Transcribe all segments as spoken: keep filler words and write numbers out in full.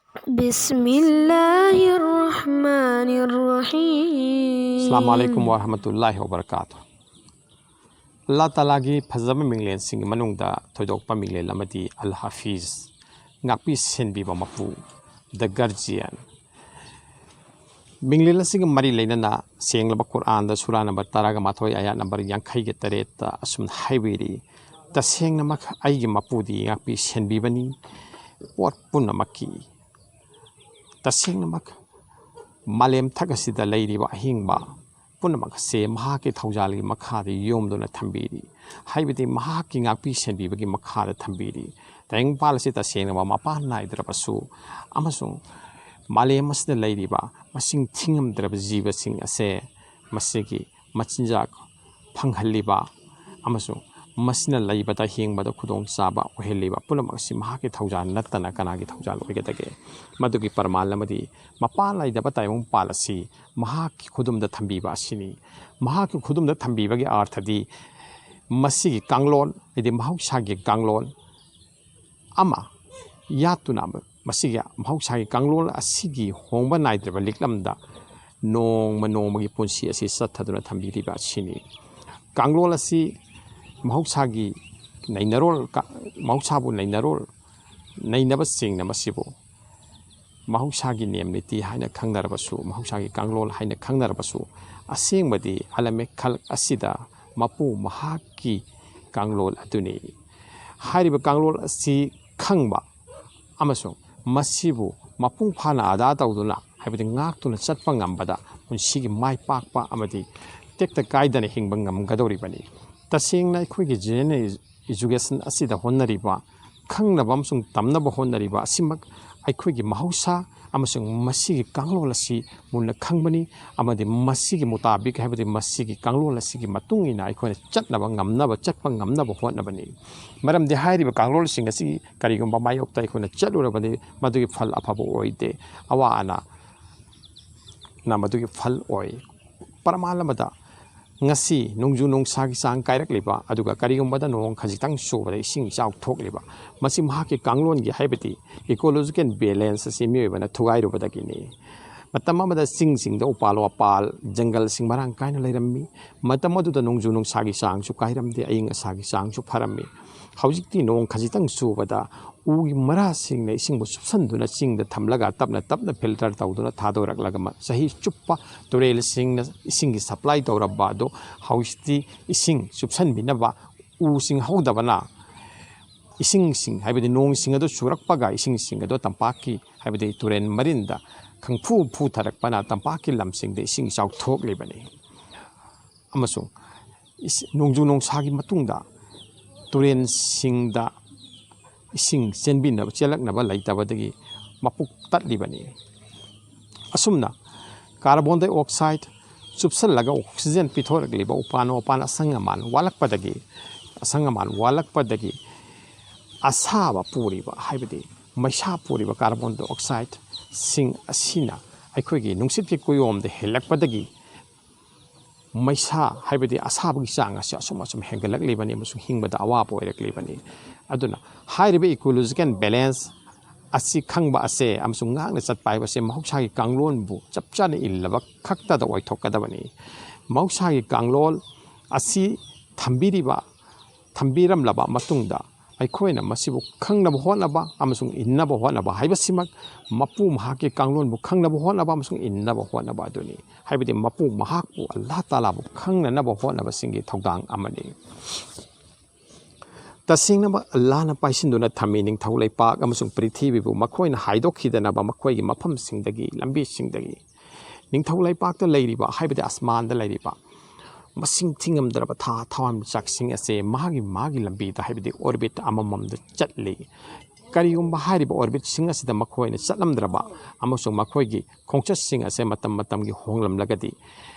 بسم الله الرحمن الرحيم. ꯑꯁꯂꯥꯃꯨ ꯑꯂꯥꯏꯀꯨꯝ ꯋꯥꯔꯍꯃꯇꯨꯜꯂꯥꯍꯤ ꯋꯥꯕꯔꯀꯥꯇꯨ꯫ ꯑꯜꯂꯥ ꯇꯥꯂꯥꯒꯤ ꯐꯖꯕ ꯃꯤꯡꯂꯦꯟꯁꯤꯡꯒꯤ ꯃꯅꯨꯡꯗ ꯊꯣꯏꯗꯣꯛꯄ ꯃꯤꯡꯂꯦꯟ ꯑꯃꯗꯤ ꯑꯜ ꯍꯥꯐꯤꯖ, ꯉꯥꯛꯄꯤ ꯁꯦꯟꯕꯤꯕ ꯃꯄꯨ, ꯗ ꯒꯥꯔꯖꯤꯌꯟ꯫ ꯃꯤꯡꯂꯦꯟ ꯑꯁꯤꯒ ꯃꯔꯤ ꯂꯩꯅꯅ ꯁꯦꯡꯂꯕ ꯀꯨꯔꯑꯥꯟꯗ ꯁꯨꯔꯥ ꯅꯝꯕꯔ ꯇꯔꯥꯒ ꯃꯥꯊꯣꯏ, ꯑꯌꯥꯠ ꯅꯝꯕꯔ ꯌꯥꯡꯈꯩꯒ ꯇꯔꯦꯠꯇ ꯑꯁꯨꯝꯅ ꯍꯥꯏꯕꯤꯔꯤ, "ꯇꯁꯦꯡꯅꯃꯛ ꯑꯩꯒꯤ ꯃꯄꯨꯗꯤ ꯉꯥꯛꯄꯤ ꯁꯦꯟꯕꯤꯕꯅꯤ ꯄꯣꯠ ꯄꯨꯝꯅꯃꯛꯀꯤ꯫ ꯇꯁꯦꯡꯅꯃꯛ ꯃꯥꯂꯦꯝ ꯊꯛ ꯑꯁꯤꯗ ꯂꯩꯔꯤꯕ ꯑꯍꯤꯡꯕ ꯄꯨꯝꯅꯃꯛ ꯑꯁꯦ ꯃꯍꯥꯛꯀꯤ ꯊꯧꯖꯥꯜꯒꯤ ꯃꯈꯥꯗ ꯌꯣꯝꯗꯨꯅ ꯊꯝꯕꯤꯔꯤ"꯫ ꯍꯥꯏꯕꯗꯤ ꯃꯍꯥꯛꯀꯤ ꯉꯥꯛꯄꯤ ꯁꯦꯟꯕꯤꯕꯒꯤ ꯃꯈꯥꯗ ꯊꯝꯕꯤꯔꯤ꯫ ꯇꯥꯏꯕꯪꯄꯥꯜ ꯑꯁꯤ ꯇꯁꯦꯡꯅ ꯃꯄꯥꯟ ꯅꯥꯏꯗ꯭ꯔꯕꯁꯨ ꯑꯃꯁꯨꯡ ꯃꯥꯂꯦꯝ ꯑꯁꯤꯗ ꯂꯩꯔꯤꯕ ꯃꯁꯤꯡ ꯊꯤꯉꯝꯗ꯭ꯔꯕ ꯖꯤꯕꯁꯤꯡ ꯑꯁꯦ ꯃꯁꯤꯒꯤ ꯃꯆꯤꯟꯖꯥꯛ ꯐꯪꯍꯜꯂꯤꯕ ꯑꯃꯁꯨꯡ ꯃꯁꯤꯅ ꯂꯩꯕꯗ ꯍꯤꯡꯕꯗ ꯈꯨꯗꯣꯡꯆꯥꯕ ꯑꯣꯏꯍꯜꯂꯤꯕ ꯄꯨꯝꯅꯃꯛ ꯑꯁꯤ ꯃꯍꯥꯛꯀꯤ ꯊꯧꯖꯥꯜ ꯅꯠꯇꯅ ꯀꯅꯥꯒꯤ ꯊꯧꯖꯥꯜ ꯑꯣꯏꯒꯗꯒꯦ? ꯃꯗꯨꯒꯤ ꯄ꯭ꯔꯃꯥꯟ ꯑꯃꯗꯤ ꯃꯄꯥꯟ ꯂꯩꯗꯕ ꯇꯥꯏꯕꯪꯄꯥꯜ ꯑꯁꯤ ꯃꯍꯥꯛꯀꯤ ꯈꯨꯗꯨꯝꯗ ꯊꯝꯕꯤꯕ ꯑꯁꯤꯅꯤ꯫ ꯃꯍꯥꯛꯀꯤ ꯈꯨꯗꯨꯝꯗ ꯊꯝꯕꯤꯕꯒꯤ ꯑꯥꯔꯊꯗꯤ ꯃꯁꯤꯒꯤ ꯀꯥꯡꯂꯣꯟ, ꯍꯥꯏꯗꯤ ꯃꯍꯧꯁꯥꯒꯤ ꯀꯥꯡꯂꯣꯟ ꯑꯃ ꯌꯥꯠꯇꯨꯅ ꯃꯁꯤꯒꯤ ꯃꯍꯧꯁꯥꯒꯤ ꯀꯥꯡꯂꯣꯟ ꯑꯁꯤꯒꯤ ꯍꯣꯡꯕ ꯅꯥꯏꯗ꯭ꯔꯕ ꯂꯤꯛꯂꯝꯗ ꯅꯣꯡꯃ ꯅꯣꯡꯃꯒꯤ ꯄꯨꯟꯁꯤ ꯑꯁꯤ ꯆꯠꯊꯗꯨꯅ ꯊꯝꯕꯤꯔꯤꯕ ꯑꯁꯤꯅꯤ꯫ ꯀꯥꯡꯂꯣꯟ ꯑꯁꯤ ꯃꯍꯧꯁꯥꯒꯤ ꯅꯩꯅꯔꯣꯜ, ꯃꯍꯧꯁꯥꯕꯨ ꯅꯩꯅꯔꯣꯜ, ꯅꯩꯅꯕꯁꯤꯡꯅ ꯃꯁꯤꯕꯨ ꯃꯍꯧꯁꯥꯒꯤ ꯅꯤꯌꯝ ꯅꯤꯇꯤ ꯍꯥꯏꯅ ꯈꯪꯅꯔꯕꯁꯨ, ꯃꯍꯧꯁꯥꯒꯤ ꯀꯥꯡꯂꯣꯟ ꯍꯥꯏꯅ ꯈꯪꯅꯔꯕꯁꯨ, ꯑꯁꯦꯡꯕꯗꯤ ꯑꯂꯝ ꯈꯜꯛ ꯑꯁꯤꯗ ꯃꯄꯨ ꯃꯍꯥꯛꯀꯤ ꯀꯥꯡꯂꯣꯟ ꯑꯗꯨꯅꯤ꯫ ꯍꯥꯏꯔꯤꯕ ꯀꯥꯡꯂꯣꯟ ꯑꯁꯤ ꯈꯪꯕ ꯑꯃꯁꯨꯡ ꯃꯁꯤꯕꯨ ꯃꯄꯨꯡ ꯐꯥꯅ ꯑꯗꯥ ꯇꯧꯗꯨꯅ, ꯍꯥꯏꯕꯗꯤ ꯉꯥꯛꯇꯨꯅ ꯆꯠꯄ ꯉꯝꯕꯗ ꯄꯨꯟꯁꯤꯒꯤ ꯃꯥꯏ ꯄꯥꯛꯄ ꯑꯃꯗꯤ ꯇꯦꯛꯇ ꯀꯥꯏꯗꯅ ꯍꯤꯡꯕ ꯉꯝꯒꯗꯧꯔꯤꯕꯅꯤ꯫ ꯇꯁꯦꯡꯅ ꯑꯩꯈꯣꯏꯒꯤ ꯖꯦꯅꯦꯔꯦꯜ ꯏꯖꯨꯀꯦꯁꯟ ꯑꯁꯤꯗ ꯍꯣꯠꯅꯔꯤꯕ, ꯈꯪꯅꯕ ꯑꯃꯁꯨꯡ ꯇꯝꯅꯕ ꯍꯣꯠꯅꯔꯤꯕ ꯑꯁꯤꯃꯛ ꯑꯩꯈꯣꯏꯒꯤ ꯃꯍꯧꯁꯥ ꯑꯃꯁꯨꯡ ꯃꯁꯤꯒꯤ ꯀꯥꯡꯂꯣꯟ ꯑꯁꯤ ꯃꯨꯟꯅ ꯈꯪꯕꯅꯤ ꯑꯃꯗꯤ ꯃꯁꯤꯒꯤ ꯃꯨꯇꯥꯕꯤꯛ, ꯍꯥꯏꯕꯗꯤ ꯃꯁꯤꯒꯤ ꯀꯥꯡꯂꯣꯟ ꯑꯁꯤꯒꯤ ꯃꯇꯨꯡ ꯏꯟꯅ ꯑꯩꯈꯣꯏꯅ ꯆꯠꯅꯕ ꯉꯝꯅꯕ, ꯆꯠꯄ ꯉꯝꯅꯕ ꯍꯣꯠꯅꯕꯅꯤ꯫ ꯃꯔꯝꯗꯤ ꯍꯥꯏꯔꯤꯕ ꯀꯥꯡꯂꯣꯟꯁꯤꯡ ꯑꯁꯤ ꯀꯔꯤꯒꯨꯝꯕ ꯃꯥꯌꯣꯛꯇ ꯑꯩꯈꯣꯏꯅ ꯆꯠꯂꯨꯔꯕꯗꯤ ꯃꯗꯨꯒꯤ ꯐꯜ ꯑꯐꯕ ꯑꯣꯏꯗꯦ, ꯑꯋꯥ ꯑꯅꯥꯅ ꯃꯗꯨꯒꯤ ꯐꯜ ꯑꯣꯏ꯫ ꯄ꯭ꯔꯃꯥꯟ ꯑꯃꯗ ꯉꯁꯤ ꯅꯣꯡꯖꯨ ꯅꯨꯡꯁꯥꯒꯤ ꯆꯥꯡ ꯀꯥꯏꯔꯛꯂꯤꯕ, ꯑꯗꯨꯒ ꯀꯔꯤꯒꯨꯝꯕꯗ ꯅꯣꯡ ꯈꯖꯤꯛꯇꯪ ꯆꯨꯕꯗ ꯏꯁꯤꯡ ꯏꯆꯥꯎ ꯊꯣꯛꯂꯤꯕ, ꯃꯁꯤ ꯃꯍꯥꯛꯀꯤ ꯀꯥꯡꯂꯣꯟꯒꯤ, ꯍꯥꯏꯕꯗꯤ ecological balance ꯑꯁꯤ ꯃꯤꯑꯣꯏꯕꯅ ꯊꯨꯒꯥꯏꯔꯨꯕꯗꯒꯤꯅꯤ꯫ ꯃꯇꯝ ꯑꯃꯗ ꯆꯤꯡꯁꯤꯡꯗ ꯎꯄꯥꯜ ꯋꯥꯄꯥꯜ, ꯖꯪꯒꯜꯁꯤꯡ ꯃꯔꯥꯡ ꯀꯥꯏꯅ ꯂꯩꯔꯝꯃꯤ꯫ ꯃꯇꯝ ꯑꯗꯨꯗ ꯅꯣꯡꯖꯨ ꯅꯨꯡꯁꯥꯒꯤ ꯆꯥꯡꯁꯨ ꯀꯥꯏꯔꯝꯗꯦ, ꯑꯏꯪ ꯑꯁꯥꯒꯤ ꯆꯥꯡꯁꯨ ꯐꯔꯝꯃꯤ꯫ ꯍꯧꯖꯤꯛꯇꯤ ꯅꯣꯡ ꯈꯖꯤꯛꯇꯪ ꯆꯨꯕꯗ ꯎꯒꯤ ꯃꯔꯥꯁꯤꯡꯅ ꯏꯁꯤꯡꯕꯨ ꯆꯨꯞꯁꯟꯗꯨꯅ ꯆꯤꯡꯗ ꯊꯝꯂꯒ ꯇꯞꯅ ꯇꯞꯅ filter ꯇꯧꯗꯨꯅ ꯊꯥꯗꯣꯔꯛꯂꯒ ꯃ-, ꯆꯍꯤ ꯆꯨꯞꯄ ꯇꯨꯔꯦꯜꯁꯤꯡꯅ ꯏꯁꯤꯡꯒꯤ supply ꯇꯧꯔꯝꯕ ꯑꯗꯨ ꯍꯧꯖꯤꯛꯇꯤ ꯏꯁꯤꯡ ꯆꯨꯞꯁꯟꯕꯤꯅꯕ ꯎꯁꯤꯡ ꯍꯧꯗꯕꯅ ꯏꯁꯤꯡꯁꯤꯡ, ꯍꯥꯏꯕꯗꯤ ꯅꯣꯡꯁꯤꯡ ꯑꯗꯨ ꯆꯨꯔꯛꯄꯒ ꯏꯁꯤꯡꯁꯤꯡ ꯑꯗꯨ ꯇꯝꯄꯥꯛꯀꯤ, ꯍꯥꯏꯕꯗꯤ ꯇꯨꯔꯦꯜ ꯃꯔꯤꯟꯗ ꯈꯪꯐꯨ ꯐꯨꯊꯔꯛꯄꯅ ꯇꯝꯄꯥꯛꯀꯤ ꯂꯝꯁꯤꯡꯗ ꯏꯁꯤꯡ ꯏꯆꯥꯎ ꯊꯣꯛꯂꯤꯕꯅꯤ꯫ ꯑꯃꯁꯨꯡ ꯏꯁ-, ꯅꯣꯡꯖꯨ ꯅꯨꯡꯁꯥꯒꯤ ꯃꯇꯨꯡꯗ ꯇꯨꯔꯦꯜꯁꯤꯡꯗ ꯏꯁꯤꯡ ꯆꯦꯟꯕꯤꯅꯕ, ꯆꯦꯜꯂꯛꯅꯕ ꯂꯩꯇꯕꯗꯒꯤ ꯃꯄꯨꯛ ꯇꯠꯂꯤꯕꯅꯤ꯫ ꯑꯁꯨꯝꯅ carbon dioxide ꯆꯨꯞꯁꯜꯂꯒ oxygen ꯄꯤꯊꯣꯔꯛꯂꯤꯕ ꯎꯄꯥꯟ ꯋꯥꯄꯥꯟ ꯑꯁꯪ ꯑꯃꯥꯟ ꯋꯥꯠꯂꯛꯄꯗꯒꯤ, ꯑꯁꯪ ꯑꯃꯥꯟ ꯋꯥꯠꯂꯛꯄꯗꯒꯤ ꯑꯁꯥꯕ ꯄꯨꯔꯤꯕ, ꯍꯥꯏꯕꯗꯤ ꯃꯩꯁꯥ ꯄꯨꯔꯤꯕ carbon dioxideꯁꯤꯡ ꯑꯁꯤꯅ ꯑꯩꯈꯣꯏꯒꯤ ꯅꯨꯡꯁꯤꯠꯀꯤ ꯀꯨꯌꯣꯝꯗ ꯍꯦꯜꯂꯛꯄꯗꯒꯤ ꯃꯩꯁꯥ, ꯍꯥꯏꯕꯗꯤ ꯑꯁꯥꯕꯒꯤ ꯆꯥꯡ ꯑꯁꯤ ꯑꯁꯨꯝ ꯑꯁꯨꯝ ꯍꯦꯟꯒꯠꯂꯛꯂꯤꯕꯅꯤ ꯑꯃꯁꯨꯡ ꯍꯤꯡꯕꯗ ꯑꯋꯥꯕ ꯑꯣꯏꯔꯛꯂꯤꯕꯅꯤ꯫ ꯑꯗꯨꯅ ꯍꯥꯏꯔꯤꯕ ecological balance ꯑꯁꯤ ꯈꯪꯕ ꯑꯁꯦ ꯑꯃꯁꯨꯡ ꯉꯥꯛꯅ ꯆꯠꯄ ꯍꯥꯏꯕꯁꯦ ꯃꯍꯧꯁꯥꯒꯤ ꯀꯥꯡꯂꯣꯟꯕꯨ ꯆꯞ ꯆꯥꯅ ꯏꯜꯂꯕ ꯈꯛꯇꯗ ꯑꯣꯏꯊꯣꯛꯀꯗꯕꯅꯤ꯫ ꯃꯍꯧꯁꯥꯒꯤ ꯀꯥꯡꯂꯣꯟ ꯑꯁꯤ ꯊꯝꯕꯤꯔꯤꯕ, ꯊꯝꯕꯤꯔꯝꯂꯕ ꯃꯇꯨꯡꯗ ꯑꯩꯈꯣꯏꯅ ꯃꯁꯤꯕꯨ ꯈꯪꯅꯕ ꯍꯣꯠꯅꯕ ꯑꯃꯁꯨꯡ ꯏꯟꯅꯕ ꯍꯣꯠꯅꯕ ꯍꯥꯏꯕꯁꯤꯃꯛ ꯃꯄꯨ ꯃꯍꯥꯛꯀꯤ ꯀꯥꯡꯂꯣꯟꯕꯨ ꯈꯪꯅꯕ ꯍꯣꯠꯅꯕ ꯑꯃꯁꯨꯡ ꯏꯟꯅꯕ ꯍꯣꯠꯅꯕ ꯑꯗꯨꯅꯤ꯫ ꯍꯥꯏꯕꯗꯤ ꯃꯄꯨ ꯃꯍꯥꯛꯄꯨ ꯑꯜꯂꯥꯍ ꯇꯥꯂꯥꯕꯨ ꯈꯪꯅꯅꯕ ꯍꯣꯠꯅꯕꯁꯤꯡꯒꯤ ꯊꯧꯗꯥꯡ ꯑꯃꯅꯤ꯫ ꯇꯁꯦꯡꯅꯃꯛ ꯑꯜꯂꯥꯍꯅ ꯄꯥꯏꯁꯤꯟꯗꯨꯅ ꯊꯝꯃꯤ ꯅꯤꯡꯊꯧ ꯂꯩꯄꯥꯛ ꯑꯃꯁꯨꯡ ꯄ꯭ꯔꯤꯊꯤꯕꯤꯕꯨ ꯃꯈꯣꯏꯅ ꯍꯥꯏꯗꯣꯛꯈꯤꯗꯅꯕ ꯃꯈꯣꯏꯒꯤ ꯃꯐꯝꯁꯤꯡꯗꯒꯤ, ꯂꯝꯕꯤꯁꯤꯡꯗꯒꯤ꯫ ꯅꯤꯡꯊꯧ ꯂꯩꯄꯥꯛꯇ ꯂꯩꯔꯤꯕ, ꯍꯥꯏꯕꯗꯤ ꯑꯁꯃꯥꯟꯗ ꯂꯩꯔꯤꯕ ꯃꯁꯤꯡ ꯊꯤꯉꯝꯗ꯭ꯔꯕ ꯊꯥ ꯊꯋꯥꯟꯃꯤꯆꯥꯛꯁꯤꯡ ꯑꯁꯦ ꯃꯥꯒꯤ ꯃꯥꯒꯤ ꯂꯝꯕꯤꯗ, ꯍꯥꯏꯕꯗꯤ orbit ꯑꯃꯃꯝꯗ ꯆꯠꯂꯤ꯫ ꯀꯔꯤꯒꯨꯝꯕ ꯍꯥꯏꯔꯤꯕ orbitꯁꯤꯡ ꯑꯁꯤꯗ ꯃꯈꯣꯏꯅ ꯆꯠꯂꯝꯗ꯭ꯔꯕ ꯑꯃꯁꯨꯡ ꯃꯈꯣꯏꯒꯤ ꯈꯣꯡꯆꯠꯁꯤꯡ ꯑꯁꯦ ꯃꯇꯝ ꯃꯇꯝꯒꯤ ꯍꯣꯡꯂꯝꯂꯒꯗꯤ,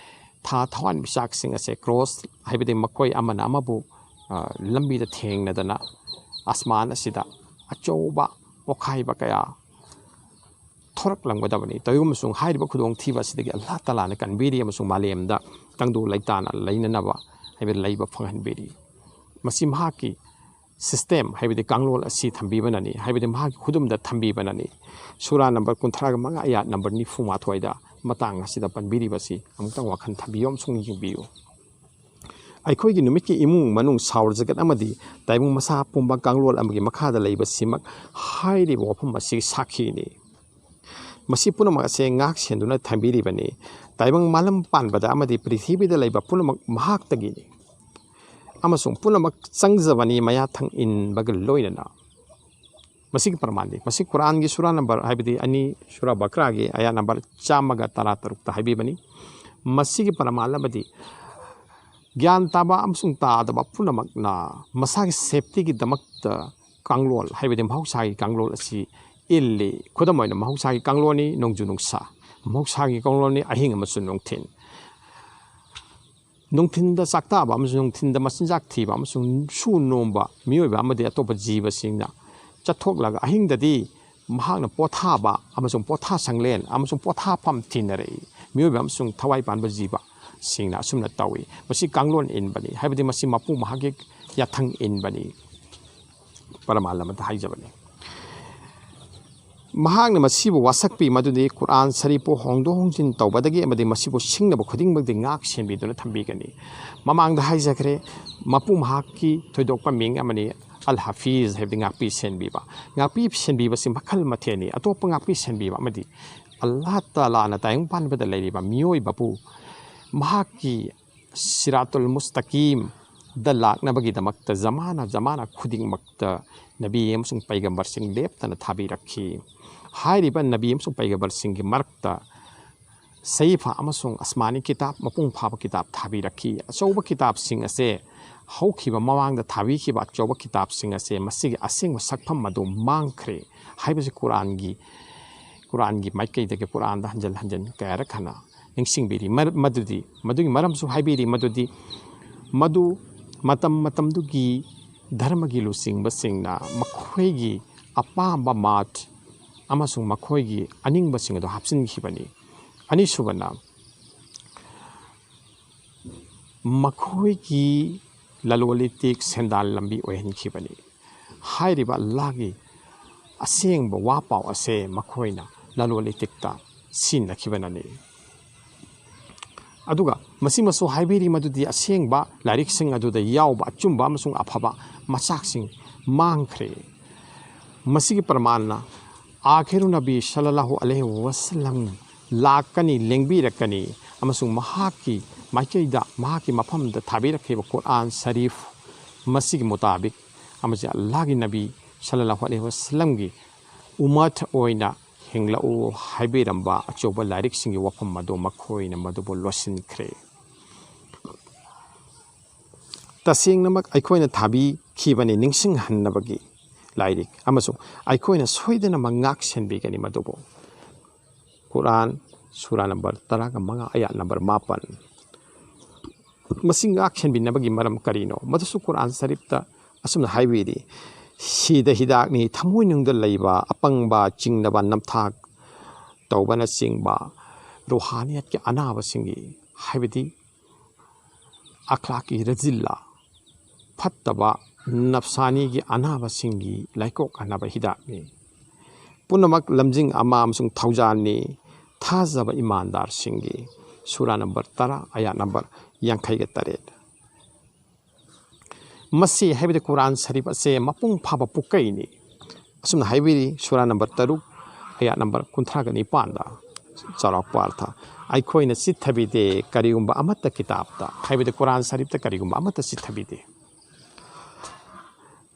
ꯊꯥ ꯊꯋꯥꯟꯃꯤꯆꯥꯛꯁꯤꯡ ꯑꯁꯦ cross, ꯍꯥꯏꯕꯗꯤ ꯃꯈꯣꯏ ꯑꯃꯅ ꯑꯃꯕꯨ, ꯑ, ꯂꯝꯕꯤꯗ ꯊꯦꯡꯅꯗꯅ ꯑꯁꯃꯥꯟ ꯑꯁꯤꯗ ꯑꯆꯧꯕ ꯄꯣꯈꯥꯏꯕ ꯀꯌꯥ ꯆꯥꯎꯊꯣꯔꯛꯂꯝꯒꯗꯕꯅꯤ꯫ ꯇꯧꯏꯒꯨꯝꯕꯁꯨꯡ ꯍꯥꯏꯔꯤꯕ ꯈꯨꯗꯣꯡꯊꯤꯕ ꯑꯁꯤꯗꯒꯤ ꯑꯜꯂꯥꯍ ꯇꯥꯂꯥꯅ ꯀꯟꯕꯤꯔꯤ ꯑꯃꯁꯨꯡ ꯃꯥꯂꯦꯝꯗ ꯇꯪꯗꯨ ꯂꯩꯇꯥꯅ ꯂꯩꯅꯅꯕ ꯍꯥꯏꯕ ꯂꯩꯕ ꯐꯪꯍꯟꯕꯤꯔꯤ꯫ ꯃꯁꯤ ꯃꯍꯥꯛꯀꯤ system, ꯍꯥꯏꯕꯗꯤ ꯀꯥꯡꯂꯣꯟ ꯑꯁꯤ ꯊꯝꯕꯤꯕꯅꯅꯤ, ꯍꯥꯏꯕꯗꯤ ꯃꯍꯥꯛꯀꯤ ꯈꯨꯗꯨꯝꯗ ꯊꯝꯕꯤꯕꯅꯅꯤ꯫ ꯁꯨꯔꯥ ꯅꯝꯕꯔ ꯀꯨꯟꯊ꯭ꯔꯥꯒ ꯃꯉꯥ, ꯑꯌꯥꯠ ꯅꯝꯕꯔ ꯅꯤꯐꯨ ꯃꯥꯊꯣꯏꯗ ꯃꯇꯥꯡ ꯑꯁꯤꯗ ꯄꯟꯕꯤꯔꯤꯕꯁꯤ ꯑꯃꯨꯛꯇꯪ ꯋꯥꯈꯜ ꯊꯝꯕꯤꯌꯨ ꯑꯃꯁꯨꯡ ꯌꯦꯡꯕꯤꯌꯨ꯫ ꯑꯩꯈꯣꯏꯒꯤ ꯅꯨꯃꯤꯠꯀꯤ ꯏꯃꯨꯡ ꯃꯅꯨꯡ, ꯁꯥꯎꯔ ꯖꯒꯠ ꯑꯃꯗꯤ ꯇꯥꯏꯕꯪ ꯃꯁꯥ ꯄꯨꯝꯕ ꯀꯥꯡꯂꯣꯟ ꯑꯃꯒꯤ ꯃꯈꯥꯗ ꯂꯩꯕꯁꯤꯃꯛ ꯍꯥꯏꯔꯤꯕ ꯋꯥꯐꯝ ꯑꯁꯤꯒꯤ ꯁꯥꯈꯤꯅꯤ꯫ ꯃꯁꯤ ꯄꯨꯝꯅꯃꯛ ꯑꯁꯦ ꯉꯥꯛ ꯁꯦꯟꯗꯨꯅ ꯊꯝꯕꯤꯔꯤꯕꯅꯤ꯫ ꯇꯥꯏꯕꯪ ꯃꯥꯂꯪ ꯄꯥꯟꯕꯗ ꯑꯃꯗꯤ ꯄ꯭ꯔꯤꯊꯤꯕꯤꯗ ꯂꯩꯕ ꯄꯨꯝꯅꯃꯛ ꯃꯍꯥꯛꯇꯒꯤꯅꯤ ꯑꯃꯁꯨꯡ ꯄꯨꯝꯅꯃꯛ ꯆꯪꯖꯕꯅꯤ ꯃꯌꯥꯊꯪ ꯏꯟꯕꯒ ꯂꯣꯏꯅꯅ꯫ ꯃꯁꯤꯒꯤ ꯄ꯭ꯔꯃꯥꯟꯗꯤ, ꯃꯁꯤ ꯀꯨꯔꯥꯟꯒꯤ ꯁꯨꯔꯥ ꯅꯝꯕꯔ, ꯍꯥꯏꯕꯗꯤ ꯑꯅꯤ, ꯁꯨꯔꯥ ꯕꯀ꯭ꯔꯥꯒꯤ ꯑꯌꯥꯠ ꯅꯝꯕꯔ ꯆꯥꯝꯃꯒ ꯇꯔꯥ ꯇꯔꯨꯛꯇ ꯍꯥꯏꯕꯤꯕꯅꯤ꯫ ꯃꯁꯤꯒꯤ ꯄ꯭ꯔꯃꯥꯟ ꯑꯃꯗꯤ, ꯒ꯭ꯌꯥꯟ ꯇꯥꯕ ꯑꯃꯁꯨꯡ ꯇꯥꯗꯕ ꯄꯨꯝꯅꯃꯛꯅ ꯃꯁꯥꯒꯤ safetyꯒꯤꯗꯃꯛꯇ ꯀꯥꯡꯂꯣꯟ, ꯍꯥꯏꯕꯗꯤ ꯃꯍꯧꯁꯥꯒꯤ ꯀꯥꯡꯂꯣꯟ ꯑꯁꯤ ꯏꯜꯂꯤ꯫ ꯈꯨꯗꯝ ꯑꯣꯏꯅ, ꯃꯍꯧꯁꯥꯒꯤ ꯀꯥꯡꯂꯣꯟꯅꯤ ꯅꯣꯡꯖꯨ ꯅꯨꯡꯁꯥ, ꯃꯍꯧꯁꯥꯒꯤ ꯀꯥꯡꯂꯣꯟꯅꯤ ꯑꯍꯤꯡ ꯑꯃꯁꯨꯡ ꯅꯨꯡꯊꯤꯜ꯫ ꯅꯨꯡꯊꯤꯟꯗ ꯆꯥꯛꯇꯥꯕ ꯑꯃꯁꯨꯡ ꯅꯨꯡꯊꯤꯟꯗ ꯃꯆꯤꯟꯖꯥꯛ ꯊꯤꯕ ꯑꯃꯁꯨꯡ ꯁꯨ ꯅꯣꯝꯕ ꯃꯤꯑꯣꯏꯕ ꯑꯃꯗꯤ ꯑꯇꯣꯞꯄ ꯖꯤꯕꯁꯤꯡꯅ ꯆꯠꯊꯣꯛꯂꯒ ꯑꯍꯤꯡꯗꯗꯤ ꯃꯍꯥꯛꯅ ꯄꯣꯊꯥꯕ ꯑꯃꯁꯨꯡ ꯄꯣꯊꯥ ꯁꯪꯂꯦꯟ ꯑꯃꯁꯨꯡ ꯄꯣꯊꯥꯐꯝ ꯊꯤꯅꯔꯛꯏ꯫ ꯃꯤꯑꯣꯏꯕ ꯑꯃꯁꯨꯡ ꯊꯋꯥꯏ ꯄꯥꯟꯕ ꯖꯤꯕꯁꯤꯡꯅ ꯑꯁꯨꯝꯅ ꯇꯧꯏ꯫ ꯃꯁꯤ ꯀꯥꯡꯂꯣꯟ ꯏꯟꯕꯅꯤ, ꯍꯥꯏꯕꯗꯤ ꯃꯁꯤ ꯃꯄꯨ ꯃꯍꯥꯛꯀꯤ ꯌꯥꯊꯪ ꯏꯟꯕꯅꯤ꯫ ꯄ꯭ꯔꯃꯥꯟ ꯑꯃꯗ ꯍꯥꯏꯖꯕꯅꯤ꯫ ꯃꯍꯥꯛꯅ ꯃꯁꯤꯕꯨ ꯋꯥꯁꯛꯄꯤ ꯃꯗꯨꯗꯤ ꯀꯨꯔꯥꯟ ꯁꯔꯤꯐꯄꯨ ꯍꯣꯡꯗꯣꯛ ꯍꯣꯡꯖꯤꯟ ꯇꯧꯕꯗꯒꯤ ꯑꯃꯗꯤ ꯃꯁꯤꯕꯨ ꯁꯤꯡꯅꯕ ꯈꯨꯗꯤꯡꯃꯛꯇꯒꯤ ꯉꯥꯛ ꯁꯦꯟꯕꯤꯗꯨꯅ ꯊꯝꯕꯤꯒꯅꯤ꯫ ꯃꯃꯥꯡꯗ ꯍꯥꯏꯖꯈ꯭ꯔꯦ, ꯃꯄꯨ ꯃꯍꯥꯛꯀꯤ ꯊꯣꯏꯗꯣꯛꯄ ꯃꯤꯡ ꯑꯃꯅꯤ, ꯑꯜ ꯍꯥꯐꯤꯖ, ꯍꯥꯏꯕꯗꯤ ꯉꯥꯛꯄꯤ ꯁꯦꯟꯕꯤꯕ꯫ ꯉꯥꯛꯄꯤ ꯁꯦꯟꯕꯤꯕꯁꯤ ꯃꯈꯜ ꯃꯊꯦꯜꯅꯤ꯫ ꯑꯇꯣꯞꯄ ꯉꯥꯛꯄꯤ ꯁꯦꯟꯕꯤꯕ ꯑꯃꯗꯤ ꯑꯜꯂꯥꯍ ꯇꯥꯂꯥꯅ ꯇꯥꯏꯕꯪ ꯄꯥꯟꯕꯗ ꯂꯩꯔꯤꯕ ꯃꯤꯑꯣꯏꯕꯕꯨ ꯃꯍꯥꯛꯀꯤ ꯁꯤꯔꯥꯇꯨꯜ ꯃꯨꯁꯇꯀꯤꯝꯗ ꯂꯥꯛꯅꯕꯒꯤꯗꯃꯛꯇ ꯖꯃꯥꯅ ꯖꯃꯥꯅ ꯈꯨꯗꯤꯡꯃꯛꯇ ꯅꯕꯤ ꯑꯃꯁꯨꯡ ꯄꯩꯒꯝꯕꯔꯁꯤꯡ ꯂꯦꯞꯇꯅ ꯊꯥꯕꯤꯔꯛꯈꯤ꯫ ꯍꯥꯏꯔꯤꯕ ꯅꯕꯤ ꯑꯃꯁꯨꯡ ꯄꯩꯒꯝꯕꯔꯁꯤꯡꯒꯤ ꯃꯔꯛꯇ ꯁꯍꯤꯐꯥ ꯑꯃꯁꯨꯡ ꯑꯁꯃꯥꯅꯤ ꯀꯤꯇꯥꯕ, ꯃꯄꯨꯡ ꯐꯥꯕ ꯀꯤꯇꯥꯕ ꯊꯥꯕꯤꯔꯛꯈꯤ꯫ ꯑꯆꯧꯕ ꯀꯤꯇꯥꯕꯁꯤꯡ ꯑꯁꯦ ꯍꯧꯈꯤꯕ ꯃꯃꯥꯡꯗ ꯊꯥꯕꯤꯈꯤꯕ ꯑꯆꯧꯕ ꯀꯤꯇꯥꯕꯁꯤꯡ ꯑꯁꯦ ꯃꯁꯤꯒꯤ ꯑꯁꯦꯡꯕ ꯁꯛꯐꯝ ꯑꯗꯨ ꯃꯥꯡꯈ꯭ꯔꯦ ꯍꯥꯏꯕꯁꯤ ꯀꯨꯔꯥꯟꯒꯤ, ꯀꯨꯔꯥꯟꯒꯤ ꯃꯥꯏꯀꯩꯗꯒꯤ ꯀꯨꯔꯥꯟꯗ ꯍꯟꯖꯤꯟ ꯍꯟꯖꯤꯟ ꯀꯌꯥꯔꯛ ꯍꯟꯅ ꯅꯤꯡꯁꯤꯡꯕꯤꯔꯤ꯫ ꯃꯔ-, ꯃꯗꯨꯗꯤ, ꯃꯗꯨꯒꯤ ꯃꯔꯝꯁꯨ ꯍꯥꯏꯕꯤꯔꯤ ꯃꯗꯨꯗꯤ, ꯃꯗꯨ ꯃꯇꯝ ꯃꯇꯝꯗꯨꯒꯤ ꯙꯔꯃꯒꯤ ꯂꯨꯆꯤꯡꯕꯁꯤꯡꯅ ꯃꯈꯣꯏꯒꯤ ꯑꯄꯥꯝꯕ ꯃꯥꯠ ꯑꯃꯁꯨꯡ ꯃꯈꯣꯏꯒꯤ ꯑꯅꯤꯡꯕꯁꯤꯡ ꯑꯗꯨ ꯍꯥꯞꯆꯤꯟꯈꯤꯕꯅꯤ꯫ ꯑꯅꯤꯁꯨꯕꯅ, ꯃꯈꯣꯏꯒꯤ ꯂꯂꯣꯟ ꯏꯇꯤꯛ ꯁꯦꯟꯗꯥꯟ ꯂꯝꯕꯤ ꯑꯣꯏꯍꯟꯈꯤꯕꯅꯤ꯫ ꯍꯥꯏꯔꯤꯕ ꯑꯜꯂꯥꯍꯒꯤ ꯑꯁꯦꯡꯕ ꯋꯥ ꯄꯥꯎ ꯑꯁꯦ ꯃꯈꯣꯏꯅ ꯂꯂꯣꯟ ꯏꯇꯤꯛꯇ ꯁꯤꯖꯤꯟꯅꯈꯤꯕꯅꯅꯤ꯫ ꯑꯗꯨꯒ ꯃꯁꯤꯃꯁꯨ ꯍꯥꯏꯕꯤꯔꯤ ꯃꯗꯨꯗꯤ ꯑꯁꯦꯡꯕ ꯂꯥꯏꯔꯤꯛꯁꯤꯡ ꯑꯗꯨꯗ ꯌꯥꯎꯕ ꯑꯆꯨꯝꯕ ꯑꯃꯁꯨꯡ ꯑꯐꯕ ꯃꯆꯥꯛꯁꯤꯡ ꯃꯥꯡꯈ꯭ꯔꯦ꯫ ꯃꯁꯤꯒꯤ ꯄ꯭ꯔꯃꯥꯟꯅ ꯑꯥꯈꯤꯔꯨ ꯅꯕꯤ ꯁꯜꯂꯜꯂꯥꯍꯨ ꯑꯂꯩꯍꯤ ꯋꯁꯜꯂꯝ ꯂꯥꯛꯀꯅꯤ, ꯂꯦꯡꯕꯤꯔꯛꯀꯅꯤ, ꯑꯃꯁꯨꯡ ꯃꯍꯥꯛꯀꯤ ꯃꯥꯏꯀꯩꯗ, ꯃꯍꯥꯛꯀꯤ ꯃꯐꯝꯗ ꯊꯥꯕꯤꯔꯛꯈꯤꯕ ꯀꯨꯔꯥꯟ ꯁꯔꯤꯐ, ꯃꯁꯤꯒꯤ ꯃꯨꯇꯥꯕꯤꯛ ꯑꯃꯁꯨꯡ ꯑꯜꯂꯥꯍꯒꯤ ꯅꯕꯤ ꯁꯜꯂꯜꯂꯥꯍꯨ ꯑꯂꯩꯍꯤ ꯋꯁꯜꯂꯝꯒꯤ ꯎꯃꯠ ꯑꯣꯏꯅ ꯍꯤꯡꯂꯛꯎ ꯍꯥꯏꯕꯤꯔꯝꯕ ꯑꯆꯧꯕ ꯂꯥꯏꯔꯤꯛꯁꯤꯡꯒꯤ ꯋꯥꯐꯝ ꯑꯗꯨ ꯃꯈꯣꯏꯅ ꯃꯗꯨꯕꯨ ꯂꯣꯠꯁꯤꯟꯈ꯭ꯔꯦ꯫ ꯇꯁꯦꯡꯅꯃꯛ ꯑꯩꯈꯣꯏꯅ ꯊꯥꯕꯤꯈꯤꯕꯅꯤ ꯅꯤꯡꯁꯤꯡꯍꯟꯅꯕꯒꯤ ꯂꯥꯏꯔꯤꯛ, ꯑꯃꯁꯨꯡ ꯑꯩꯈꯣꯏꯅ ꯁꯣꯏꯗꯅꯃꯛ ꯉꯥꯛ ꯁꯦꯟꯕꯤꯒꯅꯤ ꯃꯗꯨꯕꯨ꯫ ꯀꯨꯔꯥꯟ, ꯁꯨꯔꯥ ꯅꯝꯕꯔ ꯇꯔꯥꯒ ꯃꯉꯥ, ꯑꯌꯥꯠ ꯅꯝꯕꯔ ꯃꯥꯄꯟ꯫ ꯃꯁꯤ ꯉꯥꯛ ꯁꯦꯟꯕꯤꯅꯕꯒꯤ ꯃꯔꯝ ꯀꯔꯤꯅꯣ? ꯃꯗꯨꯁꯨ ꯀꯨꯔꯥꯟ ꯁꯔꯤꯐꯇ ꯑꯁꯨꯝꯅ ꯍꯥꯏꯕꯤꯔꯤ, "ꯁꯤꯗ ꯍꯤꯗꯥꯛꯅꯤ, ꯊꯃꯣꯏꯅꯨꯡꯗ ꯂꯩꯕ ꯑꯄꯪꯕ, ꯆꯤꯡꯅꯕ, ꯅꯝꯊꯥꯛ ꯇꯧꯕꯅꯆꯤꯡꯕ ꯔꯨꯍꯥꯅꯤꯌꯠꯀꯤ ꯑꯅꯥꯕꯁꯤꯡꯒꯤ", ꯍꯥꯏꯕꯗꯤ ꯑꯈ꯭ꯂꯥꯛꯀꯤ ꯔꯖꯤꯜꯂꯥ, ꯐꯠꯇꯕ ꯅꯞꯁꯥꯅꯤꯒꯤ ꯑꯅꯥꯕꯁꯤꯡꯒꯤ ꯂꯥꯏꯀꯣꯛꯅꯅꯕ ꯍꯤꯗꯥꯛꯅꯤ꯫ ꯄꯨꯝꯅꯃꯛ ꯂꯝꯖꯤꯡ ꯑꯃ ꯑꯃꯁꯨꯡ ꯊꯧꯖꯥꯜꯅꯤ ꯊꯥꯖꯕ ꯏꯃꯥꯟꯗꯥꯔꯁꯤꯡꯒꯤ꯫ ꯁꯨꯔꯥ ꯅꯝꯕꯔ ꯇꯔꯥ, ꯑꯌꯥꯠ ꯅꯝꯕꯔ ꯌꯥꯡꯈꯩꯒ ꯇꯔꯦꯠ꯫ ꯃꯁꯤ ꯍꯥꯏꯕꯗꯤ ꯀꯨꯔꯥꯟ ꯁꯔꯤꯐ ꯑꯁꯦ ꯃꯄꯨꯡ ꯐꯥꯕ ꯄꯨꯀꯩꯅꯤ꯫ ꯑꯁꯨꯝꯅ ꯍꯥꯏꯕꯤꯔꯤ, ꯁꯨꯔꯥ ꯅꯝꯕꯔ ꯇꯔꯨꯛ, ꯑꯌꯥꯠ ꯅꯝꯕꯔ ꯀꯨꯟꯊ꯭ꯔꯥꯒ ꯅꯤꯄꯥꯟꯗ꯫ ꯆꯥꯎꯔꯥꯛꯄ ꯑꯔꯊ: "ꯑꯩꯈꯣꯏꯅ ꯆꯤꯠꯊꯕꯤꯗꯦ ꯀꯔꯤꯒꯨꯝꯕ ꯑꯃꯠꯇ ꯀꯤꯇꯥꯕꯇ", ꯍꯥꯏꯕꯗꯤ ꯀꯨꯔꯥꯟ ꯁꯔꯤꯐꯇ ꯀꯔꯤꯒꯨꯝꯕ ꯑꯃꯠꯇ ꯆꯤꯠꯊꯕꯤꯗꯦ꯫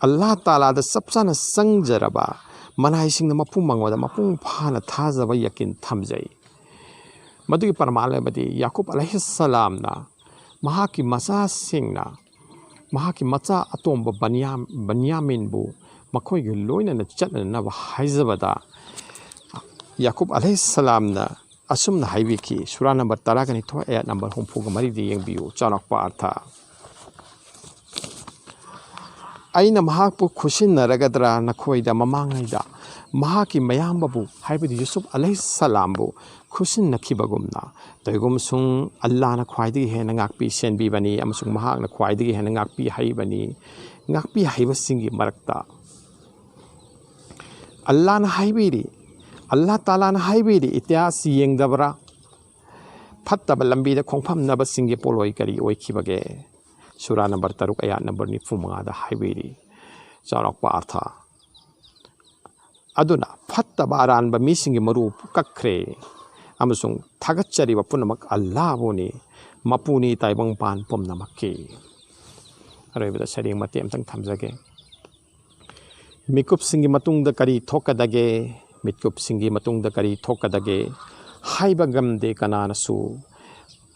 ꯑꯜꯂꯥꯍ ꯇꯥꯂꯥꯗ ꯆꯞ ꯆꯥꯅ ꯆꯪꯖꯔꯕ ꯃꯅꯥꯏꯁꯤꯡꯅ ꯃꯄꯨꯝ ꯃꯉꯣꯟꯗ ꯃꯄꯨꯡ ꯐꯥꯅ ꯊꯥꯖꯕ ꯌꯥꯀꯤꯟ ꯊꯝꯖꯩ꯫ ꯃꯗꯨꯒꯤ ꯄ꯭ꯔꯃꯥꯟ ꯑꯃꯗꯤ ꯌꯥꯀꯨꯕ ꯑꯂꯩꯍꯤꯁꯁꯂꯥꯝꯅ ꯃꯍꯥꯛꯀꯤ ꯃꯆꯥꯁꯤꯡꯅ, ꯃꯍꯥꯛꯀꯤ ꯃꯆꯥ ꯑꯇꯣꯝꯕ ꯕꯟꯌꯥꯝ-, ꯕꯟꯌꯥꯃꯤꯟꯕꯨ ꯃꯈꯣꯏꯒ ꯂꯣꯏꯅꯅ ꯆꯠꯅꯅꯕ ꯍꯥꯏꯖꯕꯗ, ꯌꯥꯀꯨꯕ ꯑꯂꯩꯍꯤꯁꯁꯂꯥꯝꯅ ꯑꯁꯨꯝꯅ ꯍꯥꯏꯕꯤꯈꯤ, ꯁꯨꯔꯥ ꯅꯝꯕꯔ ꯇꯔꯥꯒ ꯅꯤꯊꯣꯏ, ꯑꯌꯥꯠ ꯅꯝꯕꯔ ꯍꯨꯝꯐꯨꯒ ꯃꯔꯤꯗ ꯌꯦꯡꯕꯤꯌꯨ꯫ ꯆꯥꯎꯔꯥꯛꯄ ꯑꯔꯊ: "ꯑꯩꯅ ꯃꯍꯥꯛꯄꯨ ꯈꯨꯠꯁꯤꯟꯅꯔꯒꯗ꯭ꯔꯥ ꯅꯈꯣꯏꯗ ꯃꯃꯥꯡꯉꯩꯗ ꯃꯍꯥꯛꯀꯤ ꯃꯌꯥꯝꯕꯕꯨ, ꯍꯥꯏꯕꯗꯤ ꯌꯨꯁꯨꯞ ꯑꯂꯩꯍꯤꯁꯁꯂꯥꯝꯕꯨ ꯈꯨꯠꯁꯤꯟꯅꯈꯤꯕꯒꯨꯝꯅ, ꯇꯧꯏꯒꯨꯝꯁꯨꯡ ꯑꯜꯂꯥꯍꯅ ꯈ꯭ꯋꯥꯏꯗꯒꯤ ꯍꯦꯟꯅ ꯉꯥꯛꯄꯤ ꯁꯦꯟꯕꯤꯕꯅꯤ ꯑꯃꯁꯨꯡ ꯃꯍꯥꯛꯅ ꯈ꯭ꯋꯥꯏꯗꯒꯤ ꯍꯦꯟꯅ ꯉꯥꯛꯄꯤ ꯍꯩꯕꯅꯤ꯫ ꯉꯥꯛꯄꯤ ꯍꯩꯕꯁꯤꯡꯒꯤ ꯃꯔꯛꯇ ꯑꯜꯂꯥꯍꯅ ꯍꯥꯏꯕꯤꯔꯤ, ꯑꯜꯂꯥꯍ ꯇꯥꯂꯥꯅ ꯍꯥꯏꯕꯤꯔꯤ, ꯏꯇꯤꯍꯥꯁ ꯌꯦꯡꯗꯕ꯭ꯔꯥ? ꯐꯠꯇꯕ ꯂꯝꯕꯤꯗ ꯈꯣꯡꯐꯝꯅꯕꯁꯤꯡꯒꯤ ꯄꯣꯠꯂꯣꯏ ꯀꯔꯤ ꯑꯣꯏꯈꯤꯕꯒꯦ? ꯁꯨꯔꯥ ꯅꯝꯕꯔ ꯇꯔꯨꯛ, ꯑꯌꯥꯠ ꯅꯝꯕꯔ ꯅꯤꯐꯨ ꯃꯉꯥꯗ ꯍꯥꯏꯕꯤꯔꯤ꯫ ꯆꯥꯎꯔꯥꯛꯄ ꯑꯔꯊ꯫ ꯑꯗꯨꯅ ꯐꯠꯇꯕ ꯑꯔꯥꯟꯕ ꯃꯤꯁꯤꯡꯒꯤ ꯃꯔꯨ ꯀꯛꯈ꯭ꯔꯦ ꯑꯃꯁꯨꯡ ꯊꯥꯒꯠꯆꯔꯤꯕ ꯄꯨꯝꯅꯃꯛ ꯑꯜꯂꯥꯍꯕꯨꯅꯤ, ꯃꯄꯨꯅꯤ ꯇꯥꯏꯕꯪꯄꯥꯟ ꯄꯨꯝꯅꯃꯛꯀꯤ꯫ ꯑꯔꯣꯏꯕꯗ ꯁꯩꯔꯦꯡ ꯃꯇꯦꯛ ꯑꯃꯇꯪ ꯊꯝꯖꯒꯦ꯫ ꯃꯤꯀꯨꯞꯁꯤꯡꯒꯤ ꯃꯇꯨꯡꯗ ꯀꯔꯤ ꯊꯣꯛꯀꯗꯒꯦ? ꯃꯤꯀꯨꯞꯁꯤꯡꯒꯤ ꯃꯇꯨꯡꯗ ꯀꯔꯤ ꯊꯣꯛꯀꯗꯒꯦ? ꯍꯥꯏꯕ ꯉꯝꯗꯦ ꯀꯅꯥꯅꯁꯨ꯫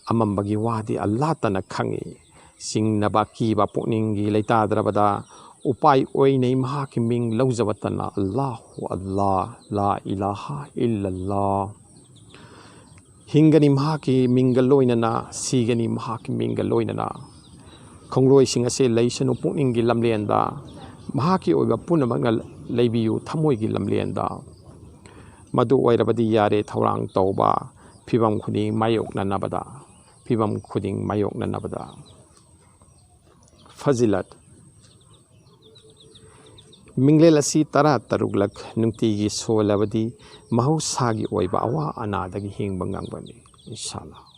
ꯑꯃꯝꯕꯒꯤ ꯋꯥꯗꯤ ꯑꯜꯂꯥꯍꯇꯅ ꯈꯪꯏ꯫ ꯆꯤꯡꯅꯕ ꯑꯀꯤꯕ ꯄꯨꯛꯅꯤꯡꯒꯤ ꯂꯩꯇꯥꯗ꯭ꯔꯕꯗ ꯎꯄꯥꯏ ꯑꯣꯏꯅꯩ ꯃꯍꯥꯛꯀꯤ ꯃꯤꯡ ꯂꯧꯖꯕꯇꯅ, ꯑꯜꯂꯥꯍꯨ ꯑꯜꯂꯥꯍ, ꯂꯥ ꯏꯂꯥꯍ ꯏꯜꯂꯜꯂꯥꯍ꯫ ꯍꯤꯡꯒꯅꯤ ꯃꯍꯥꯛꯀꯤ ꯃꯤꯡꯒ ꯂꯣꯏꯅꯅ, ꯁꯤꯒꯅꯤ ꯃꯍꯥꯛꯀꯤ ꯃꯤꯡꯒ ꯂꯣꯏꯅꯅ꯫ ꯈꯣꯡꯂꯣꯏꯁꯤꯡ ꯑꯁꯤ ꯂꯩꯁꯅꯨ ꯄꯨꯛꯅꯤꯡꯒꯤ ꯂꯝꯂꯦꯟꯗ, ꯃꯍꯥꯛꯀꯤ ꯑꯣꯏꯕ ꯄꯨꯝꯅꯃꯛꯅ ꯂꯩꯕꯤꯌꯨ ꯊꯃꯣꯏꯒꯤ ꯂꯝꯂꯦꯟꯗ꯫ ꯃꯗꯨ ꯑꯣꯏꯔꯕꯗꯤ ꯌꯥꯔꯦ ꯊꯧꯔꯥꯡ ꯇꯧꯕ, ꯐꯤꯕꯝ ꯈꯨꯗꯤꯡ ꯃꯥꯌꯣꯛꯅꯅꯕꯗ, ꯐꯤꯕꯝ ꯈꯨꯗꯤꯡ ꯃꯥꯌꯣꯛꯅꯅꯕꯗ꯫ ꯐꯖꯤꯂꯠ꯫ ꯃꯤꯡꯂꯦꯜ ꯑꯁꯤ ꯇꯔꯥ ꯇꯔꯨꯛꯂꯛ ꯅꯨꯡꯇꯤꯒꯤ ꯁꯣꯜꯂꯕꯗꯤ ꯃꯍꯧꯁꯥꯒꯤ ꯑꯣꯏꯕ ꯑꯋꯥ ꯑꯅꯥꯗꯒꯤ ꯍꯤꯡꯕ ꯉꯝꯒꯅꯤ, ꯏꯟꯁꯥ ꯑꯜꯂꯥꯍ꯫